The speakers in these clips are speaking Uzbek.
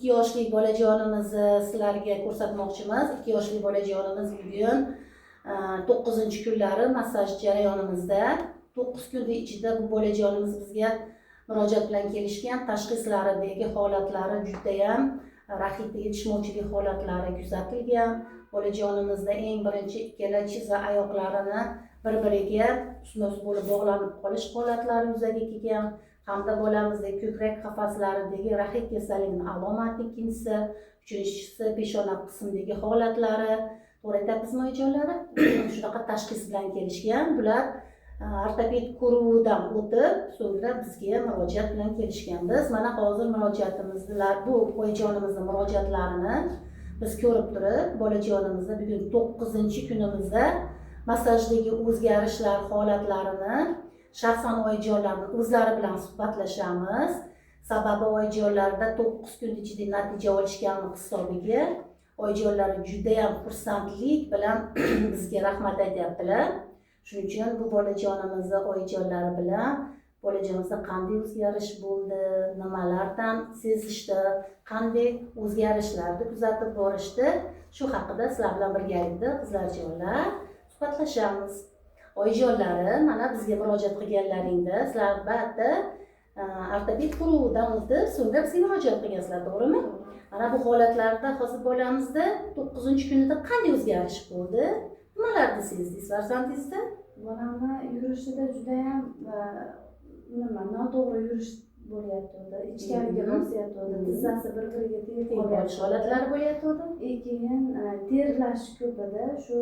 2 yoshli bolajonimizni sizlarga ko'rsatmoqchimiz. 2 yoshli bolajonimiz bugun 9-kunlari massaj jarayonimizda. 9 kunni ichida bu bolajonimiz bizga murojaat bilan kelishgan. Tashxislaridagi holatlari judayam raxitda yetishmovchilik holatlari kuzatilgan. Bolajonimizda eng birinchi ikkala tiz va oyoqlarini bir biriga ustma ust bo'lib bog'lanib qolish holatlari yuzaga kelgan hamda bolamizda ko'krak qafaslaridagi raxit kasalligini alomati ikkinchisi, uchinchisi peshona qismidagi holatlari. To'g'ri aytyapmizmi, oyijonlari? Shunaqa tashxis bilan kelishgan bular. Ortoped ko'ruvidan o'tib, so'ngra bizga murojaat bilan kelishgan. Biz mana hozir murojaatimizni, bu oyijonimizni murojaatlarini biz ko'rib turib, bolajonimizni bugun 9-kunimizda massajdagi o'zgarishlar holatlarini shaxsan oyijonlarni o'zlari bilan suhbatlashamiz. Sababi oyijonlarda 9 kun ichida natija olishgani hisobiga oyijonlari judayam xursandlik bilan bizga rahmat aytyaptilar. Shuning uchun bu bolajonimizni oyijonlari bilan bolajonimizda qanday o'zgarish bo'ldi, nimalardan sezishdi, qanday o'zgarishlarni kuzatib borishdi, shu haqida sizlar bilan birgalikda, qizlarjonlar, suhbatlashamiz. Oyijonlari, mana bizga murojaat qilganlaringda sizlar albatta ortoped ko'ruvidan o'tib, so'ngra bizga murojaat qilgansizlar, to'g'rimi? Mana bu holatlarda hozir bolamizda 9-kunida qanday o'zgarish bo'ldi, nimalarni sezdingiz farzandingizda? Bolamni yurishida judayam nima, noto'g'ri yurish bo'layotgandi, ichkariga bosayotgandi, tizzasi bir biriga tegib Tegib qolish holatlari bo'layotgandi. И keyin terlash ko'p edi. Shu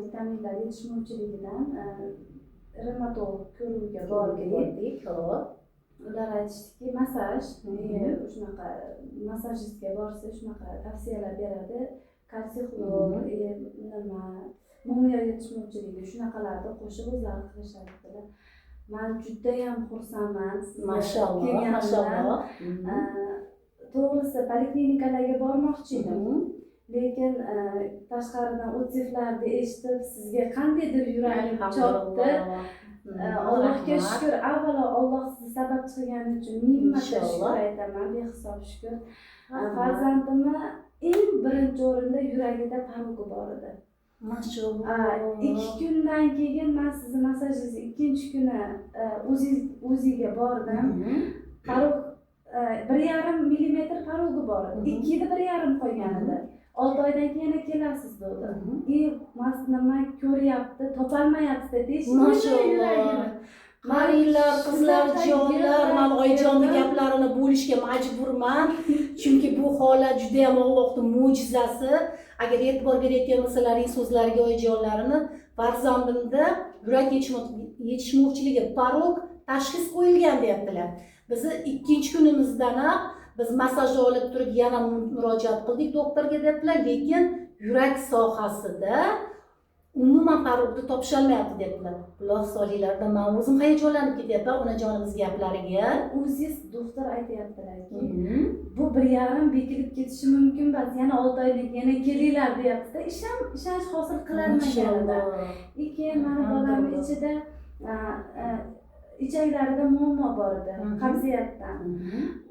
vitaminlar yetishmovchiligidan revmatolog ko'ruvga bordik. Bordik, ho'p. Ular aytishdiki, massaj, shunaqa massajistga borsa, shunaqa tavsiyalar beradi, kalsiy xlor, nima, mumyo yetishmovchiligi, shunaqalarni qo'shib o'zlari qilishadi. Man judayam xursandman sizga Mashalloh. kelganimdan. Mashalloh. To'g'risi, poliklinikalarga bormoqchi edim, lekin tashqaridan отзыв larni eshitib, sizga qandaydir yuragim chopdi. Allohga shukur, avvalo Olloh sizni sababchi qilgani uchun ming marta Inshaalloh. shukur aytaman, behisob shukur. Farzandimni eng birinchi o'rinda yuragida порок i bor edi. Mashalloh. 2 kundan keyin man sizni massajingizni ikkinchi kuni o'zingiz o'ziga bordim. Порок 1,5 millimetr порог i bor edi. Ikkida 1,5 qolgan edi. 6 oydan keyin yana kelasiz dedi. И nima ko'ryapti, topolmayapti deyish. Mashalloh. Qaranglar, qizlar, jonlar, man oyijonni gaplarini bo'lishga majburman, chunki bu holat judayam Allohning mo'jizasi. Agar e'tibor berayotgan bo'lsalaring so'zlariga oyijonlarini, farzandimda yurak yetishmovchiligi, порок tashxis qo'yilgan deyaptilar. Bizni ikkinchi kunimizdanoq biz massaj olib turib yana murojaat qildik doktorga deyaptilar, lekin yurak sohasida umuman порок ni topisholmayapti deyaptilar. Quloq solinglarda, man o'zim hayajonlanib ketyapman onajonimiz gaplariga. O'zingiz doktor aytyaptilarki, bu 1,5 bekilib ketishi mumkin emas, yana 6 oydan keyin yana kelinglar deyaptida. Ishonch hosil qilolmaganida. Mashalloh. И keyin mani bolamni ichida ichaklarida muammo bor edi, qabziyatdan.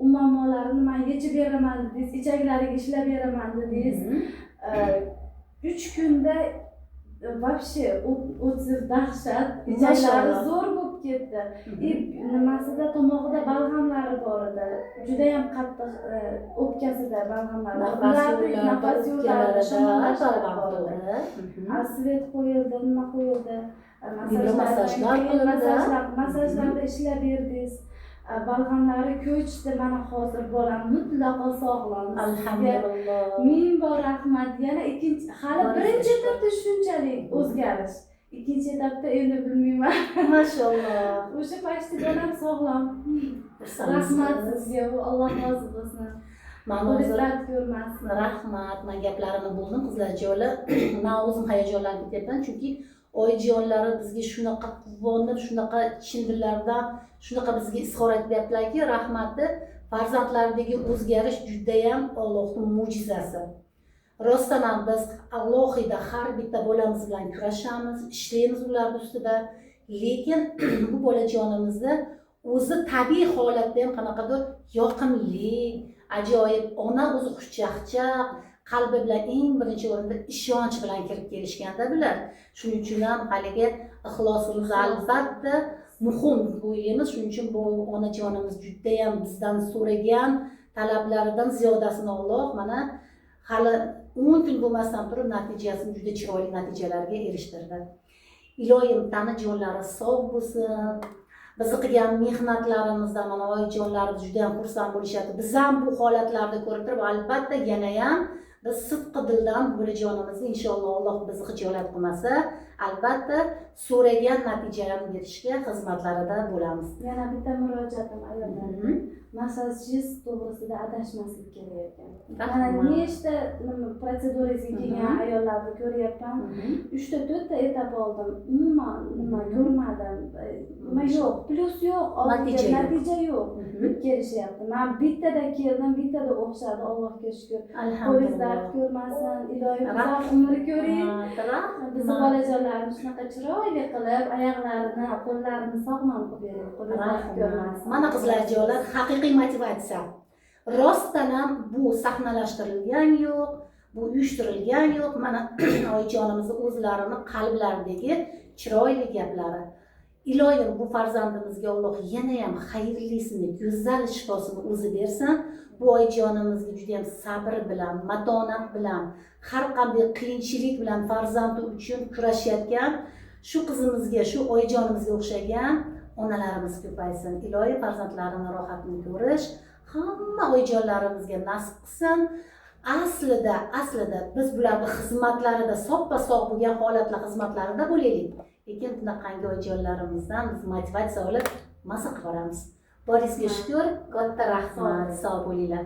U muammolarini man yechib beraman dedingiz, ichaklariga ishlab beraman dedingiz. 3 kunda вообще отзыв dahshat, ichaklari Mashalloh. zo'r bo'lib ketdi. И nimasida, tomog'ida balg'amlari bor edi, judayam qattiq, o'pkasida balg'amlari bor. Nafas Ularni yo'llarida, nafas yo'llarida o'pkalarida shamollashlar balg'am, bor edi. to'g'ri. Свет qo'yildi, nima qo'yildi, Vibromassajlar keyin qilindi. Massajlarda ishlab berdingiz. Balg'amlari ko'chdi. Mana hozir bolam mutlaqo sog'lom. Sizga Alhamdulillah. ming bor rahmat. Yana ikkinchi, hali Boringizga birinchi shukur. etapda shunchalik o'zgarish, ikkinchi etapda endi bilmayman. Mashalloh. O'sha почти bolam sog'lom. Xursandmiz. Rahmat sizga, Alloh rozi bo'lsin. Man Qo'lingiz o'zim dard ko'rmasin. Rahmat, man gaplarini bo'ldim, qizlarjonlar. Man o'zim hayajonlanib ketyapman, chunki oyijonlari bizga shunaqa quvonib, shunaqa chin dillaridan shunaqa bizga izhor etyaptilarki, rahmati. Farzandlaridagi o'zgarish judayam Allohning mo'jizasi. Rostdan ham biz alohida har bitta bolamiz bilan kurashamiz, ishlaymiz ularni ustida, lekin bu bolajonimizni o'zi tabiiy holatda ham qanaqadir yoqimli. Ajoyib ona o'zi xushchaqchaq, qalbi bilan eng birinchi o'rinda ishonch bilan kirib kelishganda bular. Shuning uchun ham haligi ixlosimiz albatta muhim deb o'ylaymiz. Shuning uchun bu onajonimiz judayam bizdan so'ragan talablaridan ziyodasini Alloh mana hali 10 kun bo'lmasdan turib natijasini juda chiroyli natijalarga erishtirdi. Iloyim tani jonlari sog' bo'lsin. Bizni qilgan mehnatlarimizdan mana oyijonlarimiz juda ham xursand bo'lishadi. Biz ham bu holatlarni ko'rib turib albatta yana ham biz sidqi dildan bolajonimizni inshaalloh Alloh bizni xijolat qilmasa, albatta so'ragan natijalarni berishga xizmatlarida bo'lamiz. Yana bitta murojaatim ayollarga. Massajist to'g'risida adashmaslik kerak ekan. Mana nechta nima protsedurangizga kelgan ayollarni ko'ryapman. 3 ta 4 ta etap oldim. Umuman nima ko'rmadim. Nima yo'q, plyus yo'q, natija yo'q deb kelishyapti. Men bittada keldim, bittada o'xshadi, Allohga shukr. Qo'lingiz dard ko'rmasin, iloyim uzoq umr ko'ring. Bizni bolajonlarimiz shunaqa chiroyli qilib, oyoqlarini, qo'llarini sog'lom qilib bering. Qo'lingiz dard ko'rmasin. Mana qizlarjonlar, haqiqiy motivatsiya. Rostdan ham bu sahnalashtirilgan yo'q, bu uyushtirilgan yo'q. Mana oyijonimizni o'zlarini qalblaridagi chiroyli gaplari. Iloyim bu farzandimizga Alloh yana ham xayrlisini, go'zal shifosini o'zi bersin. Bu oyijonimizga juda ham sabr bilan, matonat bilan, har qanday qiyinchilik bilan farzandi uchun kurashayotgan shu qizimizga, shu oyijonimizga o'xshagan onalarimiz ko'paysin. Iloyim farzandlarini rohatini ko'rish hamma oyijonlarimizga nasib qilsin. Aslida biz bularni xizmatlarida soppa-sog' bo'lgan holatlar xizmatlarida bo'laylik. Lekin bunaqangi oyijonlarimizdan biz motivatsiya olib maza qilib boramiz. Boringizga shukr, katta rahmat, sog' bo'linglar.